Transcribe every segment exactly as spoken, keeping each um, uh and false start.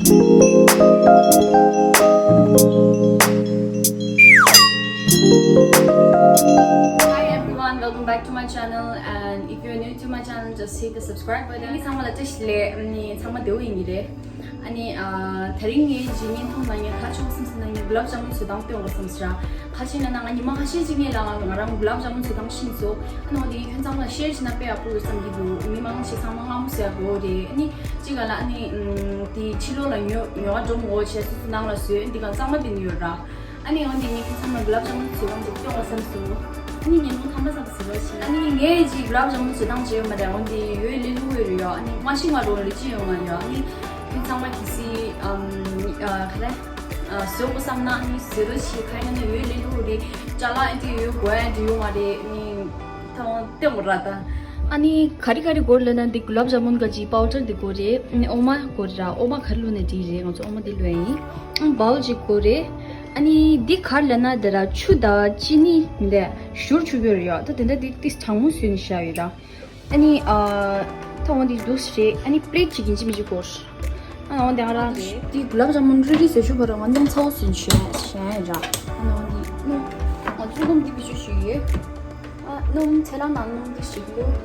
Hi everyone, welcome back to my channel, and if you're new to my channel, just hit the subscribe button. ཚང་མ་ལ་བཀྲ་ཤིས་བདེ་ལེགས། ཨ་ནི་ཚང་མ་བདེ་པོ་ཡིན་གྱི་རེད། ཨ་ནི་ཨ་དེ་རིང་ངའི་རྗེས་བརྙན་མཐོང་ན་ངས་ག་ཆོག་བསམ་སོང་ན་ངས་གུ་ལབ་ཇ་མུན་བཟོ་སྟངས་སྟོན་དགོས་བསམ་སོང་ར། ཁ་ཤས་ན་ན་ང་ཉི་མ་ཁ་ཤས་ཅིག་སྔོན་ལ་ང་ང་རང་གུ་ལབ་ཇ་མུན་བཟོ་སྟངས་ཤེས་སོང་། ཨ་ནི་འོ་དེ་ཁྱོད་ཚང་མ་ལ་ཤེར་བྱས་ན་དཔེ་ཡག་པོ་ཡོད་བསམ་གྱི་འདུག་མི་མང་ཆེ་ཚང་མ་སྔ་མོ་ཟེར་དགོས་རེད། ཨ་ནི་གཅིག་ག་ལ་ཨ་ནི་ཨམ་དེ་ཕྱི་ལོགས་ལ་ཉོ་ཉོ་བ་འགྲོ་མི་དགོས་བྱས་སོ་སོ་ནང་ལ་བཟོས། ཨ་ནི་འདི་ག་གཙང་མ་དེ་ནི་ཡོད་ར། ཨ་ནི་འོ་འདི་ངས་ཁྱོད་ཚང་མ་གུ་ལབ་ཇ་མུན་བཟོ་སྟངས་དེ་སྟོན་དགོས་བསམ་སོང་། ཨ་ནི་ཉིན་མོ་ཐ་མ་ཙམ་ཟེར་བ་ཞིག་ཨ་ནི་ངས་ཅིག་གུ་ལབ་ཇ་མུན་བཟོ་སྟངས་བྱས་ཡོད་མ་རེད། འོ་འདི་ཡོད་ལེ་ལུ་ཡོད་རེད་ཡོད། ཨ་ནི་མ་ཤི་ང་རོ་ལེ་ཅི་ཡོད་མ་ཡོད། ཨ་ནི་ཁྱོད་ཚང་མ་གི་སི་ཨམ་ཨ་ག་རེ་ཨ་བཟོ་དགོས་བསམ་ན་ཨ་ནི་ཟེར་རོ་ཞིག་ཁ་ཡ་ན་ཡོད་ལེ་ལུ་རེད། ཅ་ལག་ཨ་འདི་ཡོད་དགོས་ཨ་འདི་ཡོད་མ་རེད། ཨ་ནི་ཐ་མ་སྟོན་དགོས་ར་ད། ཨ་ནི་ག་རེ་ག་རེ་དགོས་ལབ་ན་འདི་གུ་ལབ་ཇ་མུན་ག་ཅི་པའུ་ཌར་འདི་དགོས་རེད། ཨ་ནི་འོ་མ་དགོས་རེད་ར། འོ་མ་ག་རེ་བླུགས་ན་འགྲིག་རེད། ང་ཚོ་འོ་མ་འདི་བླུགས་ཡིན། ཨ་བའོལ་ཅིག་དགོས་རེད། ཨ་ནི་འདི་ག་རེ་ལབ་ན་འདི་ར་ཆུ་དང་ཅི་ནི་འདི་བཞུར་བཅུག་གི་ཡོད་རེད་ཡ། ད་དེ་འདྲ་འདི་ཏིས་གྲང་མོ་བཟོས་ནས་བཞག་ཡོད་ར། ཨ་ནི་ཨ་ཐ་འོ་འདི་འདུག་སེ་རེད། ཨ་ནི་པི་ལེ་ཊི་ཅིག་ཡིན་གཅིག་མིན་གཅིག་དགོས། ཨ་འོ་འདི་ང་རང་རེད། འདི་གུ་ལབ་ཇ་མུན་རི་རི་བཟོས་ཆོག་པ་ར། ང་སྣུམ་ཚ་བོ་བཟོས་ཆོག་བྱས་ར། ཨ་ནི་འོ་འདི་སྣུམ་ང་ཚོ་སྣུམ་འདི་བི་ཆུ་ཞིག་ཡོད། ཨ་སྣུམ་ཚལ་ལ་ནང་སྣུམ་འདི་ཞིག་བླུགས།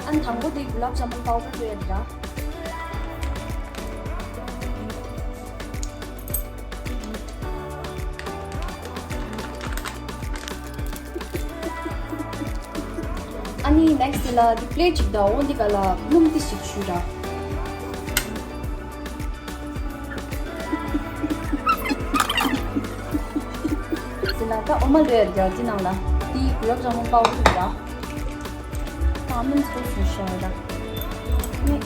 ཨ་ནི་དང་པོ་དེ་གུ་ལབ་ཇ་མུན་པའུ་ཌར་བླུགས་ཡ་ར། ཨ་ནི་ནེག་སི་ལ་དེ་པི་ལེ་ཊི་ཅིག་དང་འོ་འདི་ག་ལ་སྣུམ་ཏིས་ཅིག་བྱུགས་ར། དེ་ལ་ད་འོ་མ་བླུགས་ཡ་རྒྱག་དེ་ནང་ལ་དེའི་གུ་ལབ་ཇ་མུན་པའུ་ཌར་ར། ད་སྣུམ་ཚོ་བྱུགས་བྱས་ར། ནི་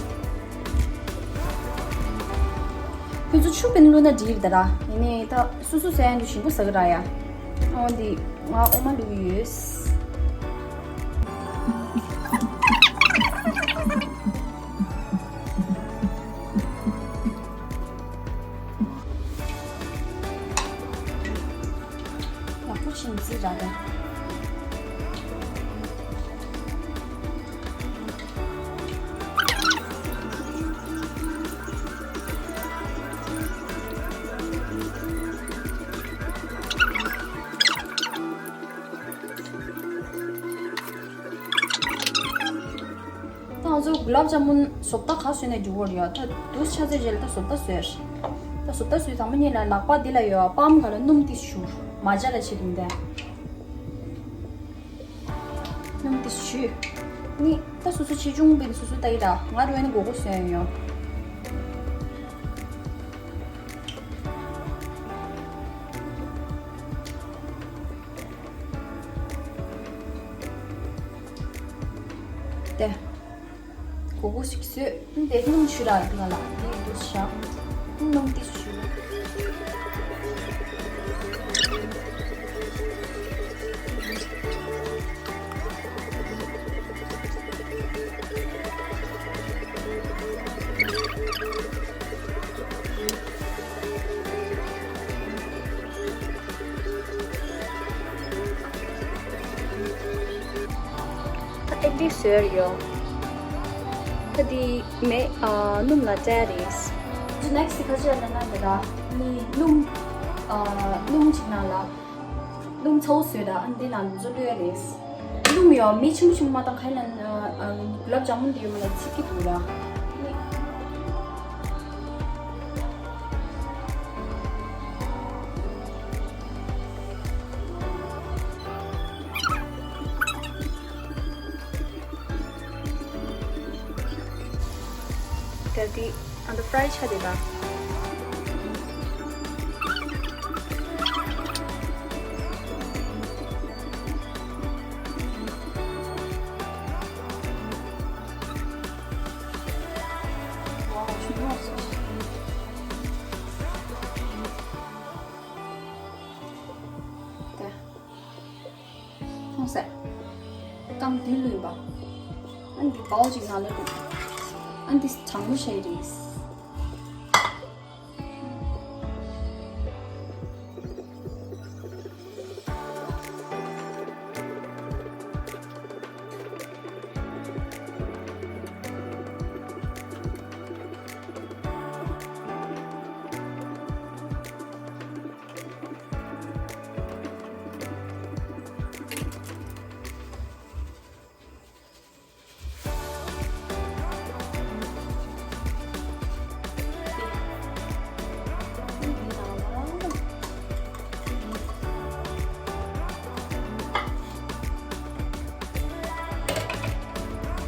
ཁྱོད་ཚོ་ཆུ་བིན་བླུགས་ན་འགྲིག་རེད་ད་ར། ཡིན་ནའི་ད་སོ་སོ་ཟ་ཡ་འདུག་ཞིམ་པོ་ཟ་གི་ར་ཡ། འོ་འདི་ང་འོ་མ་བླུགས་ཡོད། ཡག་པོ་བྱིན་རྩིས་ར་ར། ད་ང་ཚོ་གུ་ལབ་ཇ་མུན་བཟོ་ལྟ་ག་བཟོས་ནས་འགྲིག་གི་ཡོད། ད་དུས་ཆ་ཚོད་རྗེས་ལ་ད་བཟོ་ལྟ་བཟོས། ད་བཟོ་ལྟ་བཟོས་དང་པོ་ཉིད་ལ་ལག་པ་འདི་ལ་ཡོད་པམ་ག་ལ་སྣུམ་ཏིས་བྱུགས། མ་འཇའ་ལ་བྱེད་དུས་འདི་སྣུམ་ཏིས་བྱུགས། ནི་ད་སོ་སོ་ཆེ་ཆུང་བས་སོ་སོ་ལྟ་ཡི་ར། ང་རུ་ཨ་ནི་སྒོར་སྒོར་བཟོས་ཡོད། དེ། སྒོར་སྒོར་ཞིག་བཟོས། དེ་སྣུམ་བྱུགས་ར་འདི་ག་ལ་འདི་འདུག་བཞག་སྣུམ་ཏིས་བྱུགས། ད་ཨེ་འདྲ་བཟོས་ཡོད། ད་འདི་མེ་ཨ་སྣུམ་ལ་སྤྲད་རེད། ད་ནེག་སི་ཁ་ཤས་ལ་ན་ད་ད་ནི་སྣུམ་ཨ་སྣུམ་ཅིག་ནང་ལ་སྣུམ་ཚ་བོ་བཟོས་ད་ཨ་འདི་ནང་ལ་བཟོ་ལོས་རེད། སྣུམ་ཡོད་མི་ཆུང་ཆུང་མ་དང་ཁ་ལ་ན་ཨ་གུ་ལབ་ཇ་མུན་འདི་ཡོད་མ་ལ་ཚིག་གི་འདུག་ར། གལ་ཏེ་ཨ་ད་ཕ་རའི་ཆ་དེ་ད། མཐོང་སོང་། རྐང་བདུན་ལོན་པ། ཨ་འདི་བའོ་ཅིག་ནང་ལ་འདུག་ཨ་འདི་གྲང་མོ་ཞིག་རེད།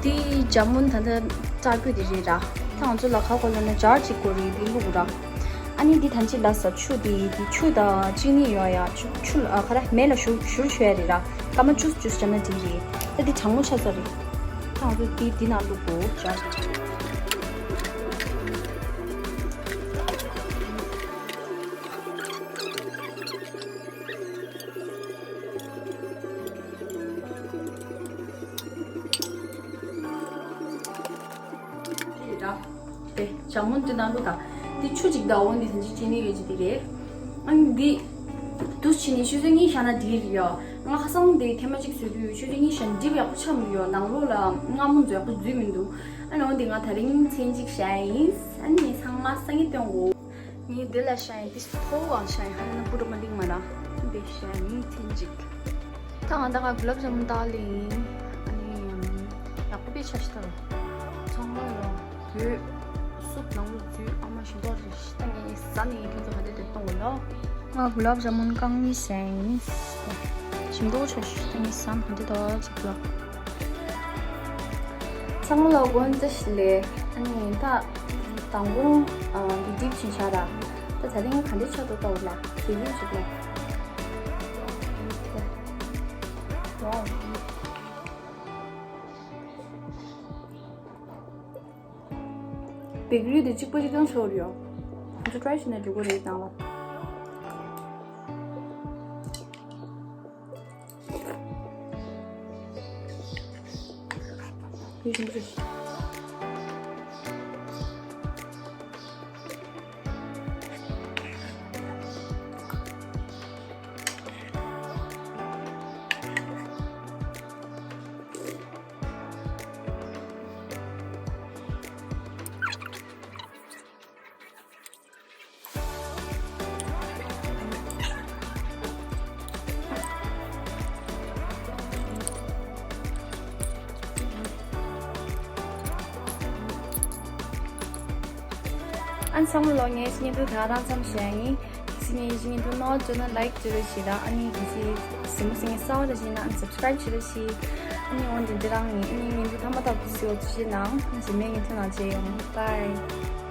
དེ་ཇ་མུན་ད་ལྟ་བཀྲ་རྒྱུ་དེ་རེད་ར། ད་ང་ཚོ་ལ་ཁ་ཁོ་ལ་ན་ཇར་གཅིག་དགོས་རེད། དེ་བླུགས་ར། ཨ་ནི་དེ་ཐམས་ཅད་ལ་ས་ཆུ་དེ་དེ་ཆུ་དང་ཅི་ནི་ཡོད་ཡ། ཆུ་ཆུ་ལ་ཨ་ཁ་ར་མེ་ལ་བཞུར་བཞུར་བྱོས་ཡ་རེད་ར། སྐར་མ་བཅུ་བཅུ་བྱས་ན་འགྲིག་རེད། ད་དེ་གྲང་མོ་ཆགས་ས་རེད། ད་ང་ཚོ་དེ་དེ་ནང་བླུགས་དགོས་ཇར་དེ། དེ་ཇ་མུན་དེ་ནང་བླུགས་དང་། དེ་ཆུ་གཅིག་དང་འོ་འདི་ཟིན་ཅིག་ཅི་ནི་ཡོད་ཅིག་དེ་རེད། ཨ་ནི་འདི་དུས་ཕྱིན་ནས་ཆུ་ཚོད་གཉིས་བཞག་ན་འགྲིག་རེད་ཡ། ང་ཁ་སང་དེ་ཐེངས་མ་གཅིག་བཟོས་དུས་ཆུ་ཚོད་གཉིས་བཞག་ན་འགྲིག་པ་ཡག་པོ་ཆགས་མི་འདུག་ཡ། ནང་ལོགས་ལ་མངར་མོ་མཛོད་ཡག་པོ་འཛུལ་མི་འདུག་ཨ་ནི་འོ་འདི་ང་དེ་རིང་ཚན་གཅིག་བཞག་ཡིན། ཨ་ནི་ཚང་མ་སང་ཉིན་སྟོན་གོ། ངས་འདི་ལ་བཤད་ཡིན། འདི་ཕོ་བའང་བཤད་ཡིན། ཧ་ལས་ན་སྤུ་ར་མ་ལིག་མ་ར། འདི་བཤད་ཡིན་ཚིན་ཅིག་ད་ང་ད་ག་གུ་ལབ་ཇ་མུན་ཏག་ལེ་ཡིན། ཨ་ནི་ཡག་པོ་པའི་ཆ་ཞིག་ད་ར། ཚང་མ་ཡོང་བོད་སུབ་ནང་ལོ་རྫུས་ཨ་མ་ཞིག་ཏོག་རེ་ཞིག་ད་ངས་ཟ་ནས་ཡིན་ཁྱོད་ཚོ་ག་དེ་དེ་གཏོང་གོ་ལོ། ང་གུ་ལབ་ཇ་མུན་རྐང་གཉིས་བཤད་ཡིན། ཞིམ་མདོག་ཆ་ཞིག་ད་ངས་ཟ་ནས་ག་དེ་ཏོག་ཅིག་ལོ། ཚང་མ་ལ་དགོངས་དག་ཞུ་ལེ། ཨ་ནི་ད་དང་པོ་འདི་སྒྲིག་བྱིན་ཤག་ར། ད་ད་རིང་ག་འདྲ་ཆགས་འདུག་ལྟ་འོ་ལ་དེ་ཡིན་ཅིག་ལ། ཝའོ། བེག་རི་དེ་གཅིག་པ་གཅིག་རྐྱང་ཆགས་ཡོད། ང་ཚོ་ཊ་རའི་བྱས་ན་འགྲིག་གི་རེད་ནང་ལ། ཨན་སང་ལོ་ངས་སྙིང་དུ་ད་རང་ཙམ་བཤད་ཡིན། སི་ངས་སྙིང་དུ་ནོར་བཅོས་ན་ལའིག་བྱེད་རོགས་བྱེད་དང་། ཨ་ནི་གི་སི་སི་མོ་སི་ངས་ས་བ་ར་བྱེད་ན་ཨན་སབ་སི་ཀ་རའིབ་བྱེད་རོགས་བྱེད། ཨ་ནི་འོན་ཏེ་འདི་རང་ཡིན། ཨ་ནི་སྙིང་དུ་ཐ་མ་ཐག་ཏུ་སི་འོ་ཅི་བྱེད་ནང་ཨ་ནི་སི་མེ་ངས་ཐུན་ནང་བྱེད་ཡོང་། བའི།